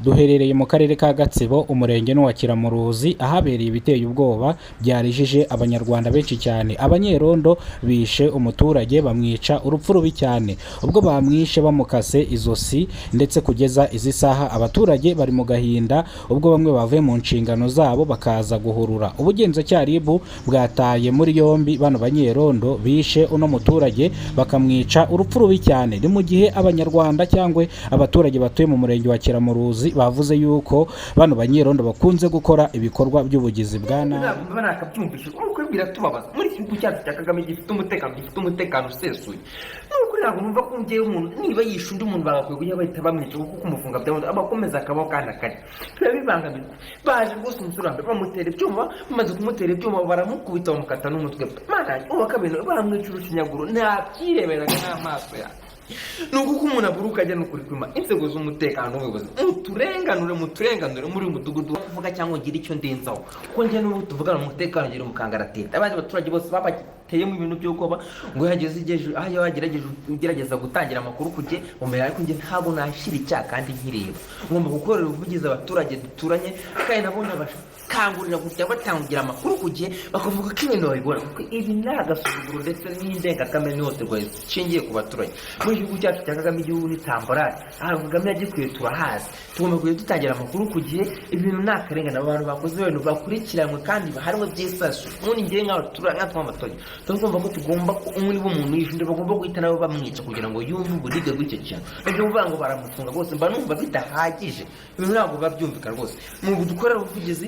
Duherereye mu karere ka Gatsibo, umurenge n'uwa Kiramuruzi, ahabereye ibiteye ubwoba byarijije Abanyarwanda benshi cyane. Abanyerondo bishe umuturage, bamwica urupfu rubi cyane, ubwo bamwishe bamukase izosi. Ndetse kugeza izi saha abaturage bari mu gahinda, ubwo bamwe bavuye mu nshingano zabo bakaza guhurura. Ubugenzacyaha RIB bwataye muri yombi bano banyerondo bishe uno muturage, bakamwica urupfu rubi cyane. Ni mu gihe Abanyarwanda cyangwa abaturage batuye mu murenge wa Kiramuruzi bavuze yuko bano banyerondo bakunze gukora ibikorwa by'ubugizi bwa nabi. Ntabwo nakabyumvise nuko biratubabaza muri iki gihugu cyacu cya Kagame gifite umutekano, gifite umutekano usesuye. Nuko ntabwo numva ko ngewe umuntu niba yishe undi muntu bagakwiye kujya bahita bamwica, kuko kumufunga bya abakomeza akabaho kandi akarya biba bibangamirwa. Baje rwose umusore wa mbere bamutera ibyuma, bamaze kumutera ibyuma baramukubita, bamukata n'umutwe. Mana, uwa kabiri baramwica urushinyaguro, ntabyireberaga n'amaso yawe. Ni uko umuntu aburuka ajya no kuri kwima inzego z'umutekano n'ubuyobozi, muturenganure, muturenganure muri uyu mudugudu. Kuvuga cyangwa ngire icyo ndenzaho, kuko njye n'ubu tuvugana umutekano ngira umukangaratete. Abandi baturage bose babateyemo ibintu by'ubwoba ngo iyo hageze igihe aho iyo wagerageje ugerageza gutangira amakuru ku gihe umenya, ariko njye ntabwo nashyira icyaha kandi nkireba. Ngomba gukorera ubuvugizi abaturage duturanye, kandi nabo nabakangurira kujya batangira amakuru ku gihe, bakavuga ko ibintu babibona, kuko ibi ni agasuzuguro ndetse n'indengakamere n'ihohoterwa rishingiye ku baturage muri gihugu cyacu cya Kagame. Igihugu ni tamborari, ahantu Kagame yagikuye turahazi. Tugomba kujya dutangira amakuru ku gihe. Ibintu ni akarengane, abantu bakoze ibintu bakurikiranwe kandi bahanwe by'isasu. Ubundi ngewe nk'abaturage, nkatwe nk'abaturage, tugomba ko tugomba ko niba umuntu yishe undi bagomba guhita nabo bamwica kugira ngo yumve uburibwe bw'icyo kintu. Ibyo kuvuga ngo baramufunga rwose mba numva bidahagije, ibintu ntabwo biba byumvikana rwose. Mu dukorera ubuvugizi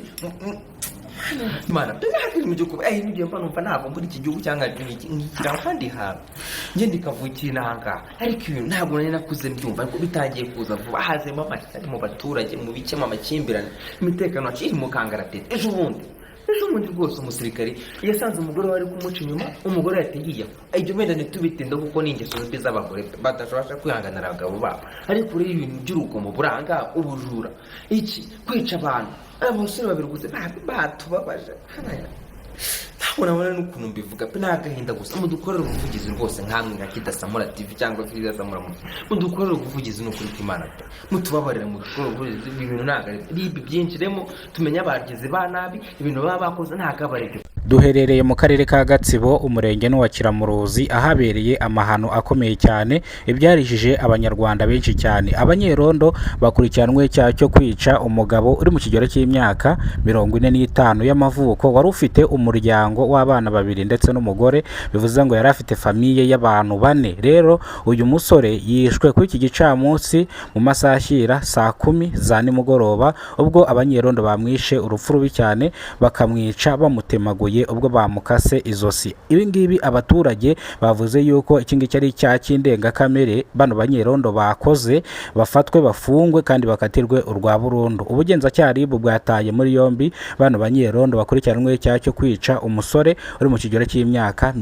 Mana ntabwo mu gihugu n'igihe mba numva ntabwo muri iki gihugu cyangwa nkikira ahandi hantu njye ndikavukira inahangaha, ariko ibintu ntabwo nari nakuze mbyumva, ariko bitangiye kuza vuba. Hazemo amashyari mu baturage, mu bikemo amakimbirane, umutekano wacu iri mu kangaratete. Ejo bundi rwose umusirikare yasanze umugore we ari kumuca inyuma, umugore yahita yiyahura. Ibyo wenda ntitubitindeho kuko ni ingeso mbi z'abagore badashobora kwihanganira abagabo babo. Ariko rero ibintu by'urugomo buranga, ubujura, iki kwica abantu, aba basore babiri gusa batubabaje, ntabwo nabona n'ukuntu mbivuga pe, ni agahinda gusa. Mudukorere ubuvugizi rwose nkamwe nka Kidasamura TV cyangwa Kidasamura Movie, mudukorere ubuvugizi, ni ukuri kw'Imana pe, mutubabarire, mudukorere ubuvugizi. Ibi bintu ntabwo ari RIB byinjiremo, tumenye abagizi ba nabi, ibintu baba bakoze ntabwo aba ari byo. Duherereye mu karere ka Gatsibo, umurenge n'uwa Kiramuruzi, ahabereye amahano akomeye cyane ibyarijije Abanyarwanda benshi cyane. Abanyerondo bakurikiranwe icyaha cyo kwica umugabo uri mu kigero cy'imyaka 45 y'amavuko, wari ufite umuryango w'abana babiri ndetse n'umugore, bivuze ngo yari afite famille y'abantu bane. Rero uyu musore yishwe kuri iki gicamunsi mu masaha ashyira saa 10 za nimugoroba, ubwo abanyerondo bamwishe urupfu rubi cyane, bakamwica bamutemaguye ubwo bamukase izosi. Ibi ngibi abaturage bavuze yuko iki ngiki ari icyaha cy'indengakamere bano banyerondo bakoze, bafatwe bafungwe kandi bakatirwe urwa burundu. Ubugenzacyaha RIB bwataye muri yombi bano banyerondo bakurikiranweho icyaha cyo kwica umusore uri mu kigero cy'imyaka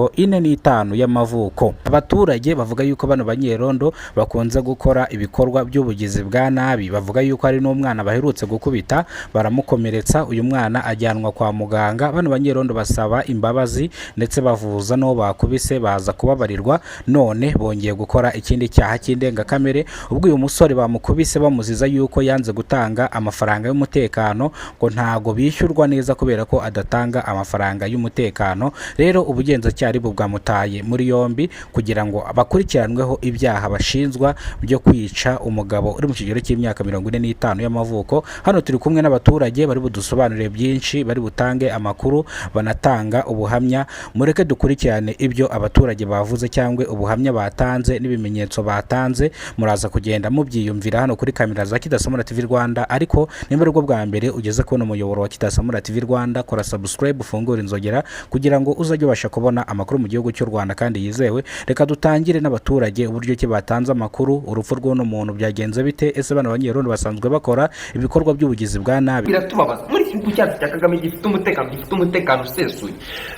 45 y'amavuko. Abaturage bavuga yuko bano banyerondo bakunze gukora ibikorwa by'ubugizi bwa nabi. Bavuga yuko hari n'umwana baherutse gukubita baramukomeretsa, uyu mwana ajyanwa kwa muganga. Bano banyerondo basaba imbabazi ndetse bavuza n'uwo bakubise, baza kubabarirwa. None bongeye gukora ikindi cyaha cy'indengakamere, ubwo uyu musore bamukubise bamuziza yuko yanze gutanga amafaranga y'umutekano, ngo ntago bishyurwa neza kubera ko adatanga amafaranga y'umutekano. Rero ubugenzacyaha RIB bwamutaye muri yombi kugira ngo bakurikiranweho ibyaha bashinjwa byo kwica umugabo uri mu kigero cy'imyaka 45 y'amavuko. Hano turi kumwe n'abaturage bari budusobanurire byinshi, bari butange amakuru, banatanga ubuhamya. Mureke dukurikirane ibyo abaturage bavuze cyangwa ubuhamya batanze n'ibimenyetso batanze. Muraza kugenda mubyiyumvira hano kuri kamera za Kidasamura TV Rwanda. Ariko nimba aribwo bwa mbere ugeze kubona umuyoboro wa Kidasamura TV Rwanda, kora subscribe, ufungure inzogera kugira ngo uzajye ubasha kubona amakuru mu gihugu cy'u Rwanda kandi yizewe. Reka dutangire n'abaturage, uburyo ki batanze amakuru, urupfu rw'uno muntu byagenze bite? Ese bano banyerondo basanzwe bakora ibikorwa by'ubugizi bwa nabi? Biratubabaza muri iki gihugu cyacu cya Kagame gifite umutekano, gifite umutekano usesuye.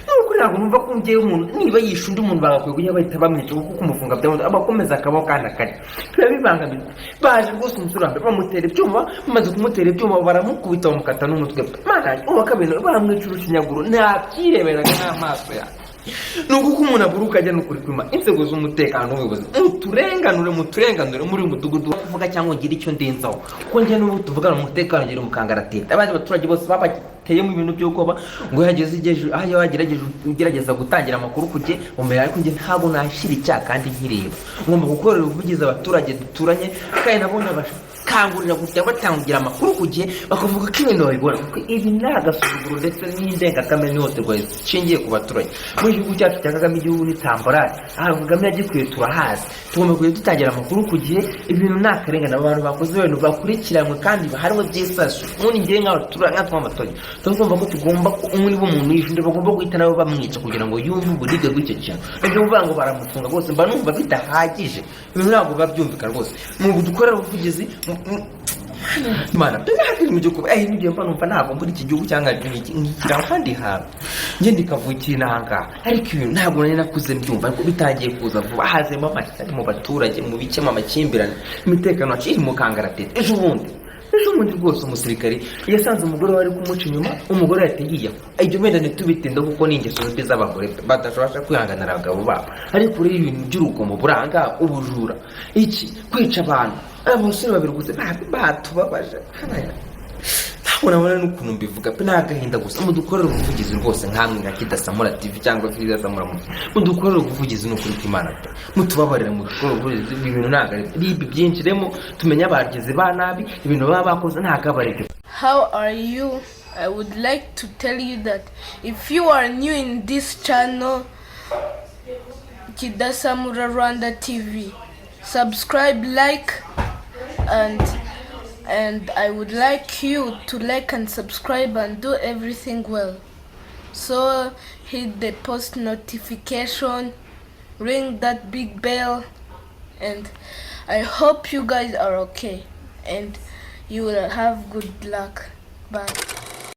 Nuko ntabwo numva ko ngewe umuntu niba yishe undi muntu bagakwiye kujya bahita bamwica, kuko kumufunga bya abakomeza akabaho kandi akarya biba bibangamirwa. Baje rwose umusore wa mbere bamutera ibyuma, bamaze kumutera ibyuma baramukubita, bamukata n'umutwe. Mana, uwa kabiri baramwica urushinyaguro, ntabyireberaga n'amaso yawe. Ni uko umuntu abura ukajya no kuri kwima inzego z'umutekano n'ubuyobozi, muturenganure, muturenganure muri uyu mudugudu. Kuvuga cyangwa ngire icyo ndenzaho, kuko njye n'ubu tuvugana umutekano ngira mu kangaratete. Abandi baturage bose babateyemo ibintu by'ubwoba ngo yageze igihe aho wagerageje ugerageza gutangira amakuru ku gihe umenya, ariko njye ntabwo nashyira icyaha kandi nkireba. Ngomba gukorera ubuvugizi abaturage duturanye, kandi nabo nabakangurira kujya batangira amakuru ku gihe, bakavuga ko ibintu babibona, kuko ibi ni agasuzuguro ndetse n'indengakamere n'ihohoterwa rishingiye ku baturage muri gihugu cyacu cya Kagame. Igihugu ni tamborari, ahantu Kagame yagikuye turahazi. Tugomba kujya dutangira amakuru ku gihe. Ibintu ni akarengane, abantu bakoze ibintu bakurikiranwe kandi bahanwe by'isasu. Ubundi ngewe nk'abaturage, nkatwe nk'abaturage, tugomba ko tugomba ko umwe niba umuntu yishe undi, bagomba guhita nabo bamwica kugira ngo yumve uburibwe bw'icyo kintu. Ibyo kuvuga ngo baramufunga rwose mba numva bidahagije, ibintu ntabwo biba byumvikana rwose. Mu dukorera ubuvugizi Imana ntabwo mu gihugu n'igihe mba numva ntabwo muri iki gihugu cyangwa nkikira ahandi hantu, njye ndikavukira inahangaha, ariko ibintu ntabwo nari nakuze mbyumva, ariko bitangiye kuza vuba. Hazemo amashyari mu baturage, mu bikemo amakimbirane, umutekano wacu iri mu kangaratete. Ejo bundi rwose umusirikare yasanze umugore we ari kumuca inyuma, umugore yahita yiyahura. Ibyo wenda ntitubitinda kuko ni ingeso mbi z'abagore badashobora kwihanganira abagabo babo, ariko rero ibintu by'urugomo buranga, ubujura, iki kwica abantu, abasore babiri gusa batubabaje, ntabwo nabona n'ukuntu mbivuga pe, ni agahinda gusa. Mudukorere ubuvugizi rwose nkamwe nka Kidasamura TV cyangwa Kidasamura Movie, mudukorere ubuvugizi, ni ukuri kw'Imana pe, mutubabarire, mudukorere ubuvugizi. Ibi bintu ntabwo ari ibi byinjiremo, tumenye abagizi ba nabi, ibintu baba bakoze ntabwo aba ari byo. How are you? I would like to tell you that if you are new in this channel, Kidasamura Rwanda TV, subscribe, like, and I would like you to like and subscribe and do everything well. So hit the post notification, ring that big bell, and I hope you guys are okay and you will have good luck. Bye.